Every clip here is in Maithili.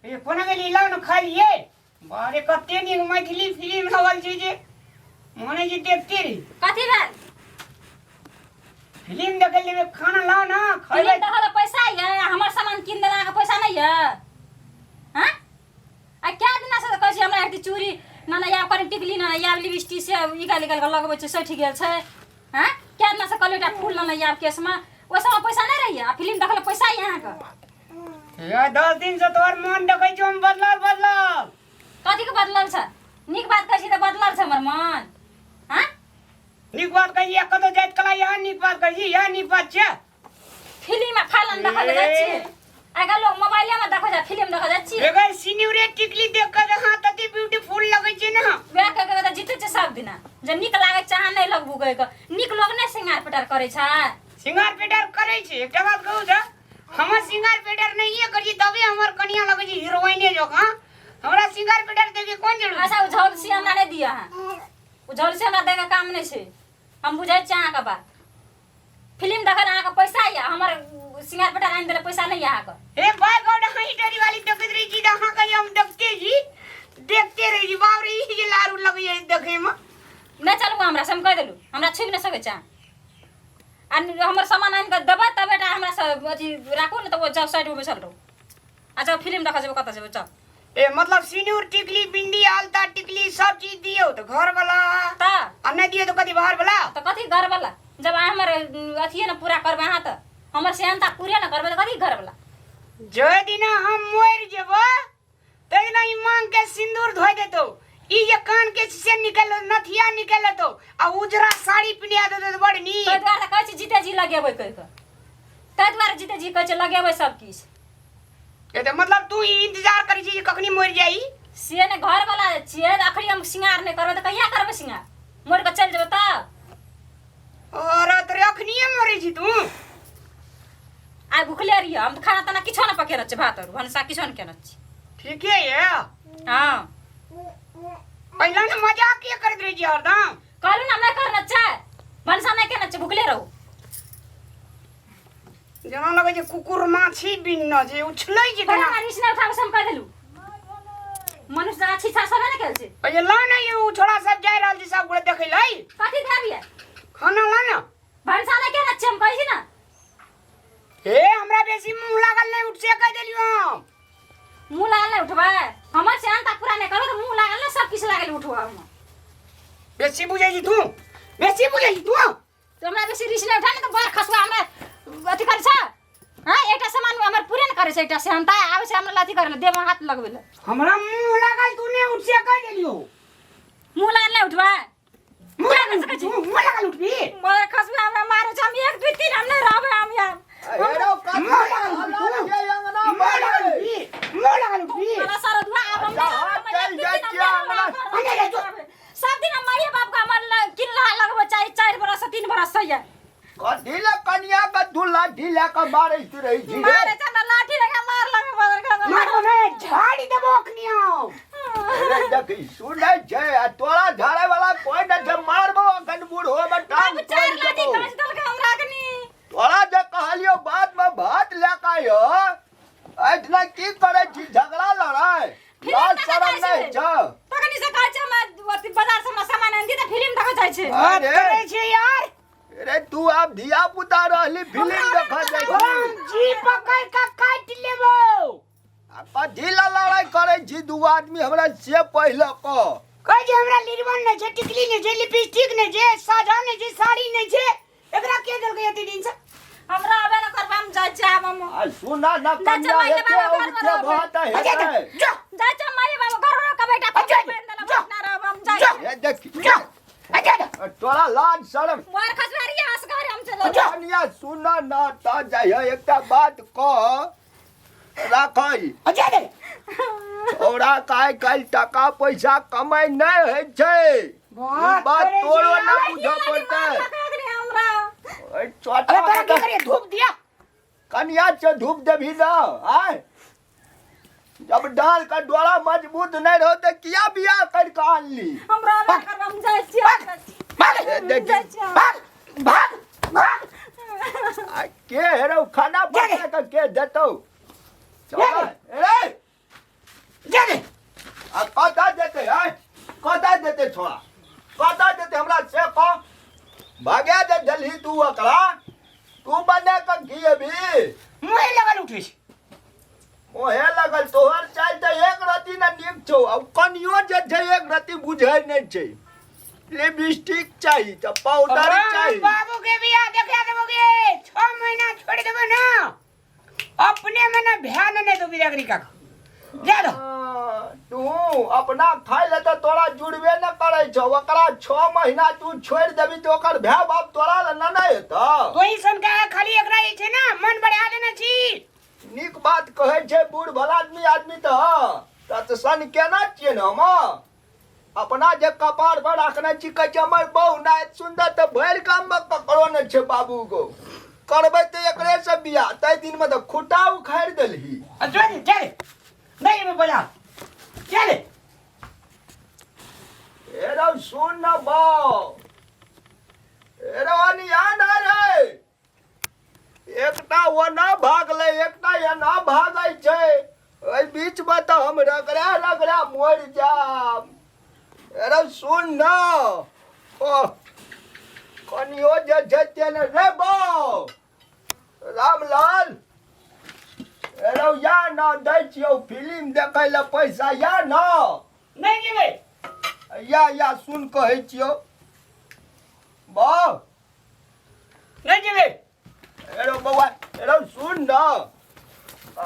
ये कोना गेली लाउ ने खा लिए। बारे, कते नीक मैथिली फिल्म लगल छै जे मोने जे देखते रही। कथी भेल? फिल्म देखे लेबे, खाना लाओ ना। फिल्म खैबै। देखऽ लए पैसा यऽ, हमर सामान कीन देला अहाँके पैसा नहि यऽ? हँ, आ कए दिना से कहै छी हमरा एकटी चूड़ी न न आब कनि टिकली न आब लिपस्टिक से निकालि निकालि कऽ लगबै छै, सठि गेल छै। हँ, कए दिना से कहलियै एकटा फूल न न आब केशमे, ओहि सबमे पैसा नहि रहैया आ फिल्म देखऽ लए पैसा यऽ अहाँके? ये 10 दिन से तोहर मन देखै छौ हम बदलल बदलल। कथी के बदलल छै? नीक बात कहै छी तऽ बदलल छै हमर मन? हँ? नीक बात कहै छी, कतौ जाइत कला यहाँ नीक बात कहै छी, यहाँ नीक बात छै। फिल्म आ खालन देखऽ लए जाइ छियै? आइ काल्हि लोक मोबाइले मे देखै छै, फिल्म देखऽ जाइ छियै? एगो सिन्यूरे टिकली देख के हां तते ब्यूटीफुल लगै छै ने। वएह कहि कऽ तऽ जीतै छै सब दिना जे नीक लागै छै। अहाँ नहि लगबू कहि कऽ नीक लोक नहि श्रृंगार पेटार करै छै? सिंगार पेटार करै छै। एकटा बात कहू तऽ, हमर सिंगार पेटार नहिए करी तबे हमर कनिया लगै छै हीरोइने जकाँ। हमरा सिंगार पेटार देखे कोन जरूरी? अच्छा, ओ झौलसी हमरा नहि दिअ अहाँ। ओ झौलसी हमरा दैके काम नहि छै। हम बुझै छियै अहाँके बात। फिल्म देखल अहाँके पैसा यऽ, हमर सिंगार पेटार आनि देले पैसा नहि यऽ अहाँके। हे बाय गॉड, अहीं डरी वाली देखैत रही छी तऽ अहाँ कहियो हम देखते छी, देखते रही छी। बाप रे, ई जे लारू लगैए देखै मे। नहि चलू हमरा से, हम कहि देलहुँ, हमरा छुबि नहि सकै छै अहाँ। आ हमर सामान आनि कऽ देबै तबे टा हमरा से अथी राखू ने तऽ ओ जाउ साइडमे बैसल रहू आ जाउ फिल्म देखऽ जेबै, कतऽ जेबै जाउ। ए मतलब सिनूर टिकली बिंदी आलता टिकली सब चीज दियौ तऽ घर वाला तऽ आ नहि दियौ तऽ कथी बाहर वाला? तऽ कथी घर वाला? जब अहाँ हमर अथिए ने पूरा करबै, अहाँ तऽ हमर सेहनता पूरे ने करबै, तऽ कथी घर वाला? जय दिना हम मरि जेबै तै दिना ई मांग के सिंदूर धोइ देतौ, ई जे कान के से निकल नथिया निकल लेतौ आ उजरा साड़ी पिन्हा देतौ तऽ बड़ ताहि नीक। दुआरे तऽ कहै छी जीते जी लगेबै कहि कऽ, ताहि दुआरे जीते जी कहै छै लगेबै सब किछु। ए तऽ मतलब तू ई इंतजार करै छी जे कखनी मरि जाइ? से ने घर वाला छियै तऽ अखनी हम श्रृंगार नहि करबै तऽ कहिया करबै श्रृंगार? मरि कऽ चलि जेबै तब? और तोरे अखनिए मरै छी तू? आइ भुखले रहियै हम तऽ, खाना ताना किछो नहि पकेने छियै, भात आओर भनसा किछो नहि केने छी। ठीके ये। हँ। पहले ने मजाक किया करैत रहै छी हरदम? कहलहुँ ने, हम नहि करना छै, भनसा नहि केने छियै, भुखले रहू। जेना लगै छै कुकुर माछी बिन्न जे उछलै छै। बड़ा केना हमरा रिस नहि उठाबै से हम कहि देलहुँ। मनुष्य जकाँ छीछा सब ने केल छै। अरे ला ने, ई उ छोड़ा सब जाय रहल छै सब गोटे देखै लै। कथी देबियै? खाना ला ने। भनसा नहि केने छियै, हम कहै छी ने। हे, हमरा बेसी मुंह लागल नहि उठ से कहि देलियौ हम। मुँह लागल नहि उठबै? हमर से अंता पूरा नहि करबै तऽ मुँह लागल नहि सब किछु लागल उठबै हम। बेसी बुझै छी तू, बेसी बुझै छी तू। तो हमरा बेसी रिस नहि उठा ने तऽ बड़ खसुआ हमरा अथी करै छै। हँ, एकटा सामान हमर पूरे ने करै छै, एकटा सेहनता आबै छै हमरा अथी करै लए, देहमे हाथ लगबै लए। हमरा मुंह लागल तू नहि उठ से कहि देलियौ। मुँह लागल नहि उठबै? मुंह लागल उठबी तू? मुंह लागल उठबी? बड़ खसुआ हमरा मारै छै। हम एक दू तीन हम नहि रहबै हम यार। हेरो कथी मुंह लागल उठबी हल्ला तू? छै अंगना मुंह लागल पर? उठबी? मुंह लागल उठबी? साला सारा दुआ आब हम नहि रहबै, हम चलि एक दू जाइ दिन हम छियै नहि अंगना। रहबै, हम नहि रहबै। सब दिन हम माइए बाप के हमर किन लहा लगबै चारि चारि बरस से 3 बरस से ये। कथी ले कनिया के तू लाठी लए कऽ मारैत रहै छी रे? मारे छै हमरा, लाठी लगा मार लगे बदल के। मारबो नहि, झाड़ी देबो अखनी हम। रे देखी, सुनै छै आ तोरा झाड़े वाला कोई नहि छै। मारबो अखन बूढ़ होबे टांग बाबू चारि तोड़ि लाठी देबौ। घास देलकै हमरा कनी। तोरा जे कहलियौ बाद मे भात लए कऽ आइयो, एहिठिना की करै छी झगड़ा लड़ाइ? फिल्म लाज देखऽ शरम जाइ नहि छै। छौ? तखनी से कहै छै हमरा अथी बाजार से हमरा सामान आनि दी तऽ फिल्म देखऽ जाइ छै। बात अरे। करै छै यार। रे तू आब धिया पुता रहली, फिल्म देखऽ जाइ छी। हम जी पकड़ के काटि लेबो। आ कथी लए लड़ाइ करै छी दू आदमी, हमरा से पहिले कह। कहै छै हमरा लिरवन नहि छै, टिकली नहि छै, लिपस्टिक नहि छै, साजा नहि छै, साड़ी नहि छै। एकरा के देलकै एते दिन से? हमरा आबे न करबै, हम जाइ छियै आब हम। आ सुना न जा, कन्या, माइये एते बाबा घर उठे पर रहबै। भात अच्छा हेतै। जा। जाइ छियै माइये बाबू घर रह के बेटा अच्छा, पकड़ बान्हि देलक, जा। ना रहब हम, जाइ जा। छियै। हे देखी। जा, अच्छा जा। तोरा लाज शरम। मार खसबारी हंस घर हम चलऽ। जा। कन्या सुना न त जाइए, एकटा बात कह राखै। अच्छा दे। छौड़ा के आइ काल्हि टका पैसा कमाइ नहि होइ छै। ई बात बात करै छी तोरो न यार। बुझऽ पड़तै। हमरा ओहि अरे चोटा तोरा की करिए धूप दिया? कनिया से धूप देबही न आय? जब डाल का डोरा मजबूत नहीं रहो तो किया बियाह कर के आनली? हमरा ना करब, हम जाइ छियै। भाग। ए, देखी। जाइ छियै। भाग भाग भाग। आ के हेरो खाना जा रे। बना के के देतौ? चल रे। छोड़ा कतऽ जेतै हमरा से कह भगा जे देलही तू ओकरा तू बने कऽ खिएबी मुँहे लगल उठै छै ओहे लगल तोहर चालि तऽ एक रत्ती ने नीक छौ आ कनियो जे छै एक रत्ती बुझै नहि छै लिपस्टिक चाही तऽ पाउडर राम चाही बाबू के बियाह देखा देबो गे 6 महीना छोड़ देबो ना अपने में ना ध्यान नहीं दो बिदागरी का जा दो हाँ, तू अपना खाय ले तऽ तोरा जुड़बे न करै छौ ओकरा 6 महीना तू छोड़ि देबी तऽ ओकर भाय बाप तोरा लए ने नहि हेतौ तो ही सन का खाली एकरा जे छै ना मन बढ़ा देने छी नीक बात कहै छै बूढ़ भला आदमी आदमी तऽ तऽ सन केना छियै ने हम अपना जे कपार पर राखने छी कहै छै हमर बहु नाय सुन्दर तऽ भरि गाममे ककरो नहि छै बाबू गो करबै तऽ एकरे से बियाह ताहि दिनमे तऽ खुटा उखाड़ि देलही आ चल चल नहीं जेबै बाजार चल हे रौ सुन न बौ हे रौ अनिया न रे एकटा ओना भागलै एकटा एना भागै छै एहि बीचमे तऽ हम रगड़ा रगड़ा मरि जायब अरे सुन न ओह कनियो जे जेते ने रे बौ रामलाल अरे या न दै छियौ फिल्म देखै लए पैसा या न नहीं जेबै या या सुन कहै छियौ बौ नहीं जेबै अरे बौआ अरे सुन न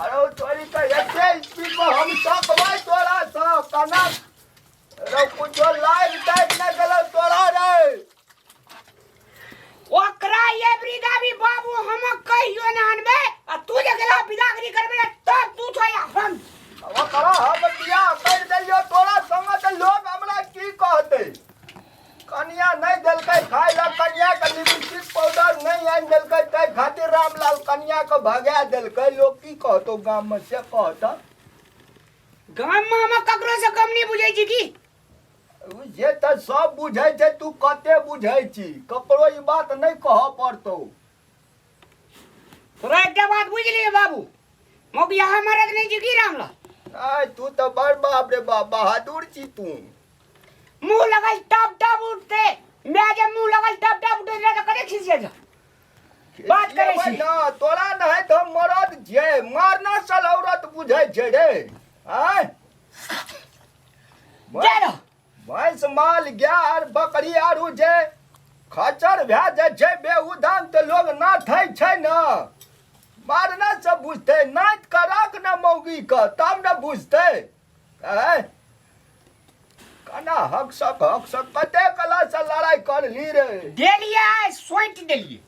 अरे तोरी के एते स्पीड में हम सकबै तोरा सँ कना अरे कुछो लाइव टाइप नहि गेलौ तोरा रे ओकरा ये वृद्धा भी बाबू हम कहियो ना आनबे आ तू जे गेला बिदागरी करबे ने तब तू छ या हम ओकरा हम बियाह करि देलियौ तोरा संग तऽ लोग हमरा की कहतै कनिया नहि देलकै खाय लए कनियाके लिपस्टिक पाउडर नहि आनि देलकै ताहि खातिर रामलाल कनियाके भगा देलकै लोग की कहतौ गाममे से कहतऽ गाम में हम ककरो से कम नहीं बुझै छी की ओ जे तऽ सब बुझै छै तू कते बुझै छी ककरो ई बात नहि कहऽ पड़तौ तोरा एकटा बात बुझ लिए बाबू मोगिया मरद नहीं छी की रामलाल आय तू तऽ बड़ बाप रे बाप बहादुर छी तू मुंह लगल टप टप उठते मैं जब मुंह लगल टप टप उठे रहे तो करे खींचे जा बात करै छी। ना तोरा नहीं तो मरद जे मारना सल औरत बुझै छै रे आय जा रहो भैंस माल गाय आर बकरी आर उ जे खच्चर भए जाइ छै बेउदान तऽ लोग नाथै छै ने मारना से बुझतै नाथ कऽ राख ने मौगी के तब ने बुझतै आँय कना हक सक हक सक कते कला से लड़ाई कर ली रे देलिए आइ सोंटि देलिए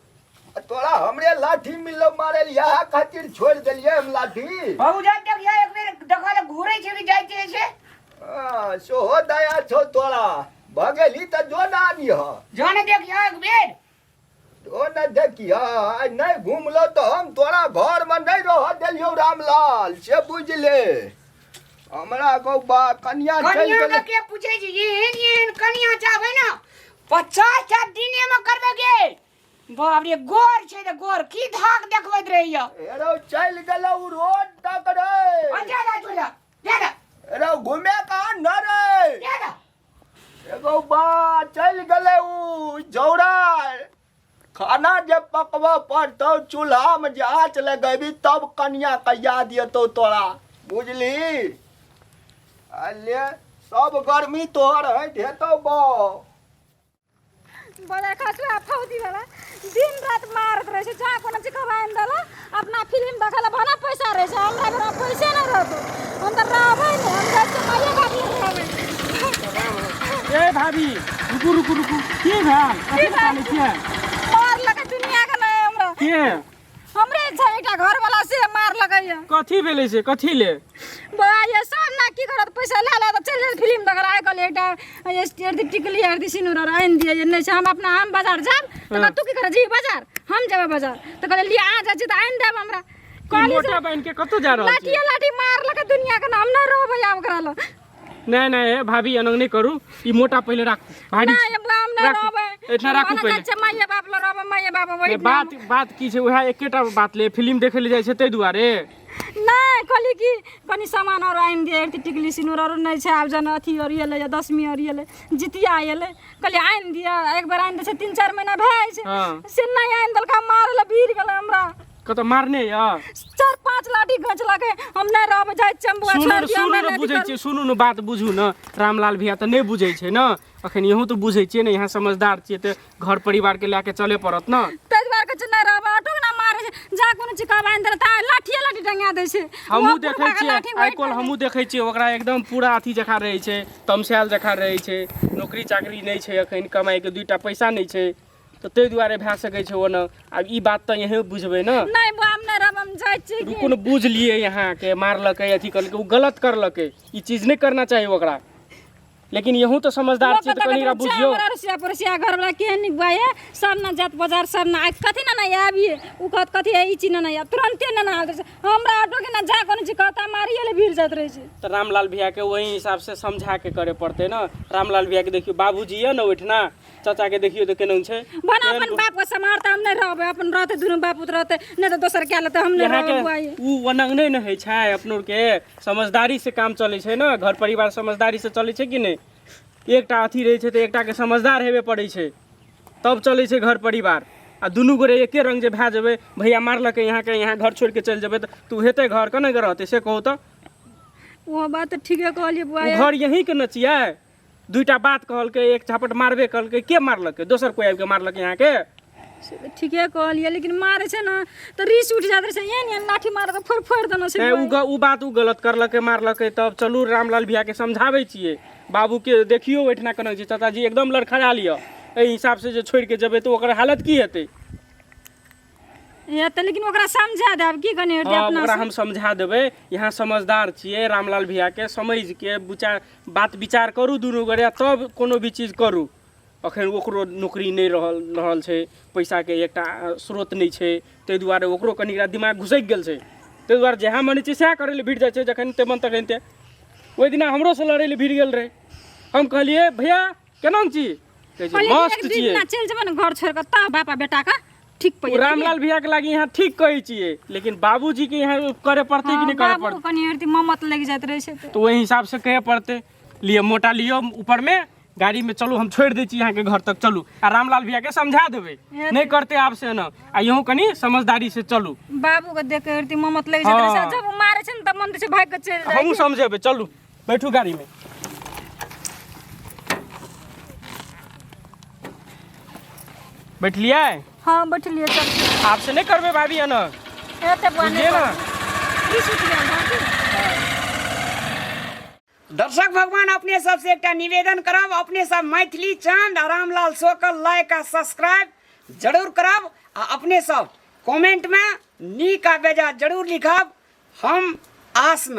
आ तोरा हमरे लाठी मिललो मारे इएह खातिर छोड़ि देलियै हम लाठी बाबू जा देखिया एक बेर देखा ले घूरे छै कि जाइ छै से हाँ, सेहो दया छौ तोरा भगेली तऽ जो ने आनिह जाने देखिया एक बेर ओ ने देखिह आइ नहि घुमलो तऽ हम तोरा घरमे नहि रहऽ देलियौ रामलाल से बुझि ले हमरा गौ बा कनिया चलि कनिया गेलै के के पूछे छी एहन एहन कनिया चाहबै ने 50 टा दिने में करबै गे बाप रे गोर छै तऽ गोर की धाक देखबैत रहैया एरौ चलि गेलौ रोड तक रे अच्छा जा छोड़ा जा जा एरौ घुमे कहाँ न रे जा जा एगो बा चलि गेलै उ जौरा खाना जे पकबऽ पड़तौ चूल्हामे जे आँच लगेबी तब कनियाके याद एतौ तोरा बुझली आ ले सब गर्मी तोहर हटि हेतौ बौ बड़ा खसुआ फौजी वाला दिन रात मारत रहे छै जहाँ कोनो चीज खबाइन देला अपना फिल्म देखै ला भना पैसा रहे छै हमरा बेरा पैसे नहि रहतो हम तऽ रहबै नहि हम जाइ छियै माइए बाप लग रहबै ए भाभी रुकू रुकू रुकू की भेल कथी भेल? कानै छियै मारलकै दुनिया के नहि हमरा के हमरे छै एकटा घरवाला से मारलकै कथी भेलै से कथी ले बा ये सब ना की करत पैसा ला ला तऽ चलि जायत फिल्म देखल आइ काल्हि एकटा ये टिकली आर सिनुर आर आनि दिअ ये नहि छै हम अपना हम बाजार जायब तऽ कहत, तू की करऽ जी बाजार हम जेबै बाजार तऽ कहलियै लिअ अहाँ जाइ छी तऽ आनि देब हमरा ई कहली से मोटा बहिन के कतौ जा रहल लाठिए छी लाठी मारलकै दुनिया के नाम नहि रहबै आब ओकरा लग नहि नहि हे भाभी एना नहि करू ई मोटा पहिले राखू भारी नहि हम गाम नहि राखू। रहबै एतना राखू हम पहिले। जाइ छियै माइए बाप लग रहबै माइए बाप नहि, ओहि बात बात की छै उएह एकेटा बात ले फिल्म देखै लए जाइ छै ताहि दुआरे नहि कहली कि कनि सामान आओर आनि दे, एकटी टिकली सिनूर आओर नहि छै, आब जन अथी आओर एलै, दशमी आओर एलै, जितिया एलै, कहलियै आनि दिअ। एक बेर आनि दै छै 3-4 महीना भए जाइ छै। से नहि आनि देलकै, मारै लए भीड़ गेलै हमरा। कतऽ मारने यऽ? 4-5 लाठी घचलकै। हम नहि रहबै, जाइ छियै हम बुआ, सुनू छोड़ि ने, दिअ, सुनू हमरा ने, नहि बुझै अथी छियै, सुनू ने, बात बुझू ने। रामलाल भैया तऽ नहि बुझै छै ने, अखन इहो तऽ बुझै छियै ने, यहाँ समझदार छियै तऽ घर परिवारके लए के चले पड़त ने। ताहि दुआरे कहै छियै नहि रहबै। ऑटो के ना मारै छै, जा कोनो चीज कहब आनि देलक ता लाठिए लाठी टंगा दै छै। हमहूँ ओहो देखै बुढ़बा के छियै लाठी आइ वाइट काल्हि, हमहूँ देखै छियै ओकरा एकदम पूरा अथी जकाँ रहै छै, तमसायल जकाँ रहै छै। नौकरी चाकरी नहि छै अखन, कमाइके 2टा पैसा नहि छै, तऽ ताहि दुआरे भए सकै छै ओना। आब ई बात तऽ अहीँ बुझबै ने। नहि बुआ, हम नहि रहब, हम जाइ छियै। की रुकू ने, बुझलियै अहाँके मारलकै, अथी करलकै, ओ गलत करलकै, ई चीज नहि करना चाही ओकरा, लेकिन यहूँ तऽ समझदार छियै तऽ कनि एकरा बुझियौ। हमरा अड़ोसिया पड़ोसिया घरवला केहन नीक बा ये, सब ना जात बाजार, सब ना आइ कथी ना ना आबिये, उ कहत कथी है ई चीज ना ना आब, तुरंते ना ना आबै छै। हमरा ऑटो के ना जा कोनो चीज कहता मारिए ले भीड़ जाइत रहै छै। तऽ रामलाल भैयाके ओही हिसाबसँ समझा के करे पड़तै ने। रामलाल भैयाके देखियौ, बाबूजी यऽ ने ओहिठिना, चाचाके देखियौ तऽ केना छै। बना अपन बाप के समारता, हम नहि रहबै, अपन रहतै दुनू बाप पुत रहतै, नहि तऽ दोसर कए लेतै, हम नहि यहाँके रहबै बुआ ये। उ ओना नहि ने होइ छै, अपनो के समझदारी से काम चलै छै ने, घर परिवार समझदारी से चलै छै कि नहि। एकटा अथी रहै छै तऽ एकटाके समझदार हेबे पड़ै छै, तब चलै छै घर परिवार। आ दुनू गोरे एके रंग जे भए जेबै, भैया मारलकै यहाँके, यहाँ घर छोड़ि के चलि जेबै तऽ तू हेतै घर केना के रहतै, से कहू तऽ। ओहो बात तऽ ठीके कहलियै बुआ ओ ये। घर यहीँके ने छियै। 2टा बात कहलकै, एक झापट मारबे कहलकै, के मारलकै? दोसर कोइ आबि के मारलकै अहाँके? से तऽ ठीके कहलियै, लेकिन मारै छै ने तऽ रिस उठि जाइत रहै छै, एहन एहन लाठी मारऽ तऽ फोड़ि फोड़ि देने छै। नहि, ओ बात ओ गलत करलकै, मारलकै। तब चलू रामलाल भैयाके समझाबै छियै, बाबूके देखियौ ओहिठिना केना छै। चाचाजी एकदम लड़खड़ा लिअ, एहि हिसाबसँ जे छोड़िके जेबै तऽ ओकर हालत की हेतै? ये तऽ लेकिन ओकरा समझा देब की कनि हँ, अपना ओकरा हम समझा देबै। यहाँ समझदार छियै, रामलाल भैयाके समझिके विचार बात विचार करू दुनू गोटे, तब कोनो भी चीज करू। अखन ओकरो नौकरी नहि रहल रहल छै, पैसाके एकटा स्रोत नहि छै, ताहि दुआरे ओकरो कनि दिमाग घुसकि गेल छै, ताहि दुआरे जएह मन होइ छै सएह करै लए भिड़ जाइ छै, जखन ते मन तखन ते। ओहि दिना हमरोसँ लड़ै लए भिड़ गेल रहै। हम कहलियै भैया केना छी? कहै छै कहलियै कि मस्त एक दिन छियै। ना चलि जेबै ने घर छोड़ि कऽ, तब बापा बेटाके ठीक ओ पड़ि रामलाल भैया के लागी यहाँ ठीक कहै छियै, लेकिन बाबूजी के यहाँ करे पड़तै कि नहि करे बाबू पड़तै? कनि अरती ममत लागि जाइत रहै छै तऽ तऽ ओहि हिसाब से कहे पड़तै। लिअ मोटा लिअ ऊपर में गाड़ी में चलू, हम छोड़ि दै छी अहाँके घर तक चलू, आ रामलाल भैया के समझा देबै, नहि करतै आब से न। आ इहो कनि समझदारी से चलू। बाबू के देख के अरती ममत लागि जाइत रहै छै। हाँ। जब ओ मारै छै ने तब मन छै भागि के चलि जाइ। हमहूँ समझेबै, चलू बैठू गाड़ी में। बैठलियै? हाँ बैठलियै। चल आब से नहि करबै भाभी एना। एते बुआ बुझलियै ने? ई सुति गेल भाभी। दर्शक भगवान, अपने सबसे एकटा निवेदन करब, अपने सब मैथिली चांद आ रामलाल शो के लाइक आ सब्सक्राइब जरूर करब, आ अपने सब कमेंट में नीक आ बेजा जरूर लिखब। हम आस में